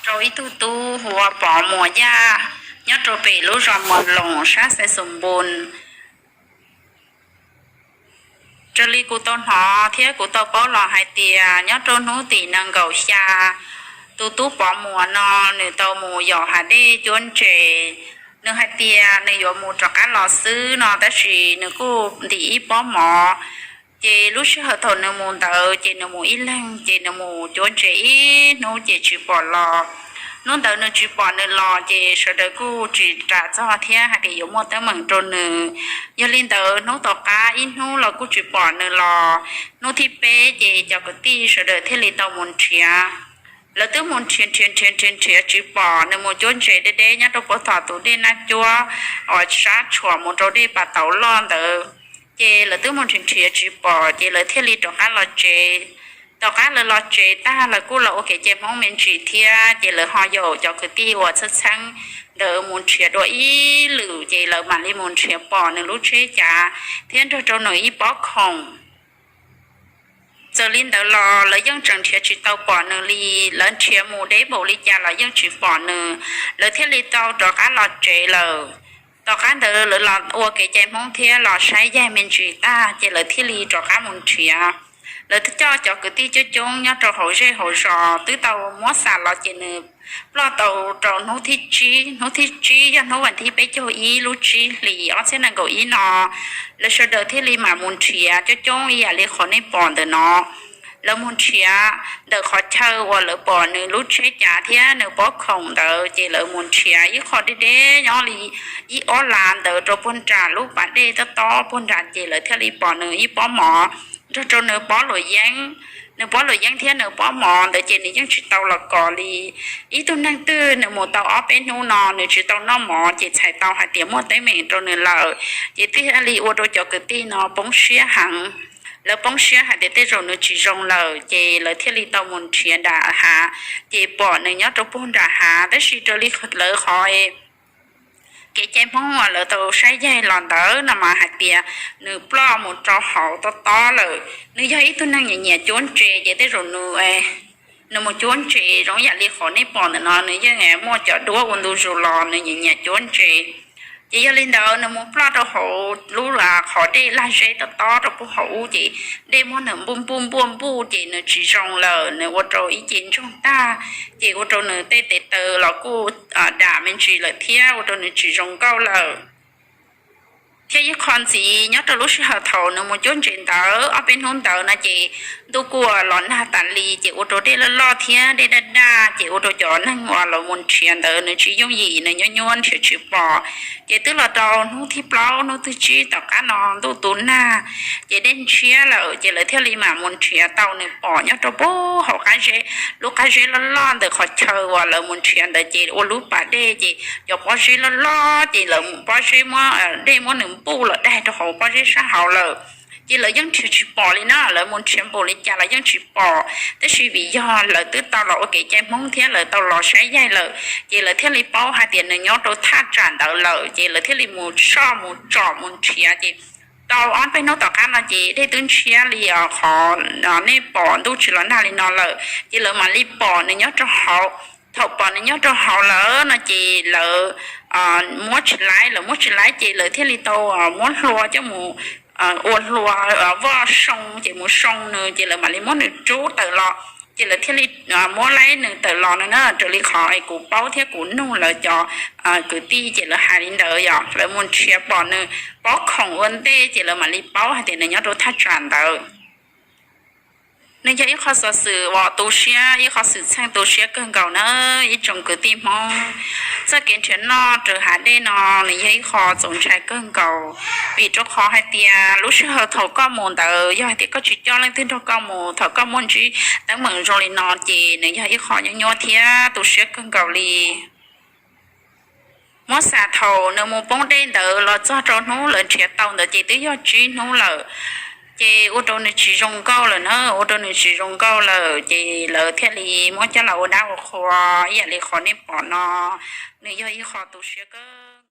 rau ib tug tub hu ua Pov Muas Yaj nyob rau pem lub zos Muas Loos sab Xais Xus Npus. Raws li kuv tau hnov thiab kuv tau paub los hais tias nyob rau hnub tim nees nkaum xya, tus tub Pov Muas no nws tau mus yos hav dej cuab ntses. Nws hais tias nws yuav mus rov qab los xwb no tab sis nws kuj ntim ib pob mov. Ces lub sij hawm thaum nws mus ntawd ces nws mus ib leeg ces nws mus cuab ntses ib hnub ces tsis pom los. Hnub ntawd nws tsis pom nws los ces sawv daws kuj tsis ras txog thiab hais tias yuav muaj teeb meem rau nws. Yog li ntawd hnub tom qab ib hnub los kuj tsis pom nws los. Hnub thib peb ces cov kwv tij sawv daws thiaj li tau mus nrhiav. Lawv twb mus nrhiav nrhiav nrhiav nrhiav nrhiav tsis pom, nws mus cuab ntses deb deb nyob rau puag tom tus dej Nab Cuab uas sab tshuam mus rau dej Pas Tauv Loj ntawd. Ces lawv twb mus nrhiav nrhiav tsis pom ces lawv thiaj li rov qab los tsev. Tom qab lawv los tsev tag lawv kuj los ua kev cai Hmoob me ntsis thiab ces lawv ho yaum cov kwv tij uas txheeb txheeb ntawd mus nrhiav dua ib lwm ces lawv mam li mus nrhiav pom nws lub tsheb cav thiab nrog rau nws ib pob khoom. Txawm li ntawd los lawv yeej tseem nrhiav tsis tau pom nws li, lawv nrhiav mus deb npaum li cas los yeej tsis pom nws, lawv thiaj li tau rov qab los tsev lawm. Tom qab ntawd lawv los ua kev cai Hmoob thiab los saib yaig me ntsis tag ces lawv thiaj li rov qab mus nrhiav. Lawv coj cov kwv tij coob coob nyob rau hauv zej hauv zos twb tau muab xam los ces nws ploj tau rau hnub thib tsib, hnub thib tsib yog hnub vas thib peb caug ib lub tsib hlis ob txhiab nees nkaum ib no. Lawv sawv daws thiaj li mam mus nrhiav coob coob ib yam li qhov nej pom ntawm no. Lawv mus nrhiav ntawm qhov chaw uas lawv pom nws lub tsheb cav thiab nws pob khoom ntawd ces lawv mus nrhiav ib qho deb deb nyob li ib ob las ntawd rau puag nram lub pas dej tob tob puag nram ces lawv thiaj li pom nws ib pob mov nrog rau nws pob luam yeeb. Nws pob luam yeeb thiab nws pob mov ntawd ces nws yeej tsis tau los kov li. Ib tug neeg twg nws mus tau ob peb hnub no nws tsis tau noj mov ces txhais tau hais tias muaj teeb meem rau nws lawm. Ces thiaj li ua rau cov kwv tij no poob siab heev. Lawv poob siab hais tias tej zaum nws tsis zoo lawm ces lawv thiaj li tau mus nrhiav nram hav, ces pom nws nyob rau puag nram hav tab sis raws li lawv qhov kev cai Hmoob uas lawv tau saib yaig los ntawd no mas hais tias nws ploj mus rau hauv tob tob lawm. Nws yog ib tug neeg nyiam nyiam cuab ntses ces tej zaum nws, nws mus cuab ntses zoo yam li qhov nej pom ntawm no nws yeej muaj cov duab ua ntu zus los nws nyiam nyiam cuab ntses. Ces yog li ntawd nws mus ploj rau hauv lub qhov dej lag zeb tob tob rau puag hauv ub ces dej muab nws npuj npuj npuj npuj ces nws tsis zoo lawm, nws ua rau ib ce ntsoog tag, ces ua rau nws tej tes taw los kuj dam me ntsis lawm thiab ua rau nws tsis zoo nkauj lawm. Thiab ib qho ntxiv nyob rau lub sij hawm thaum nws mus cuab ntses ntawd ob peb hnub ntawd no ces ntuj kuj los nag tas li ces ua rau dej loj loj thiab dej daj daj ces ua rau cov neeg uas los mus nrhiav ntawd nws tsis yooj yim, nws nyuaj nyuaj nrhiav tsis pom. Ces twb los rau hnub thib plaub hnub thib tsib tom qab no ntuj tu nag ces dej ntshiab lawm ces lawv thiaj li mam mus nrhiav tau nws pom nyob rau puag hauv qab zeb, lub qab zeb loj loj ntawm qhov chaw uas lawv mus nrhiav ntawd ces ua lub pas dej ces cov pob zeb loj loj ces lawv pob zeb muab, dej muab nws npuj los daig rau hauv pob zeb sab hauv lawm. Ces lawv yeej nrhiav tsis pom li na, lawv mus nrhiav npaum li cas los yeej tsis pom. Tab sis vim yog lawv twb tau los ua kev cai Hmoob thiab lawv tau los saib yaig lawm, ces lawv thiaj li paub hais tias nws nyob rau thaj tsam ntawd lawm, ces lawv thiaj li mus soj mus tsom mus nrhiav. Ces tau ob peb hnub tom qab no ces dej twb ntshiab li qhov nej pom ntuj tsis los nag li no lawm, ces lawv mam li pom nws nyob rau hauv. Thaum pom nws nyob rau hauv lawm no ces lawv muab tsis laib, lawv muab tsis laib ces lawv thiaj li tau muab hlua coj mus ua hlua voj soo ces mus soo nws ces lawv mam li muab nws rub tawm los. Ces lawv thiaj li muab laib nws tawm los no na, raws li qhov kuv paub thiab kuv nug lawv cov kwv tij ces lawv hais li ntawd yom, lawv mus nrhiav pom nws pob khoom ua ntej ces lawv mam li paub hais tias nws nyob rau thaj tsam ntawd. Nws yog ib qho xov xwm uas tu siab, ib qho xwm txheej tu siab kawg nkaus na ib tsoom kwv tij Hmoob. Txoj kev nrhiav noj raws hav dej no nws yog ib qho txaus ntshai kawg nkaus, vim rau qhov hais tias lub sij hawm thaum koj mus ntawd yog hais tias koj tsis coj leej twg nrog koj mus, thaum koj muaj ntsib teeb meem zoo li no ces nws yog ib qho nyuaj nyuaj thiab tu siab kawg nkaus li. Muab xam thaum nws mus poob dej ntawd los txog rau hnub lawv nrhiav tau ntawd ces twb yog tsib hnub lawm, ces ua rau nws tsis zoo nkauj lawm na, ua rau nws tsis zoo nkauj lawm ces lawv thiaj li muab coj los ua dab ua qhua ib yam li qhov nej pom no. Nws yog ib qho tu siab kawg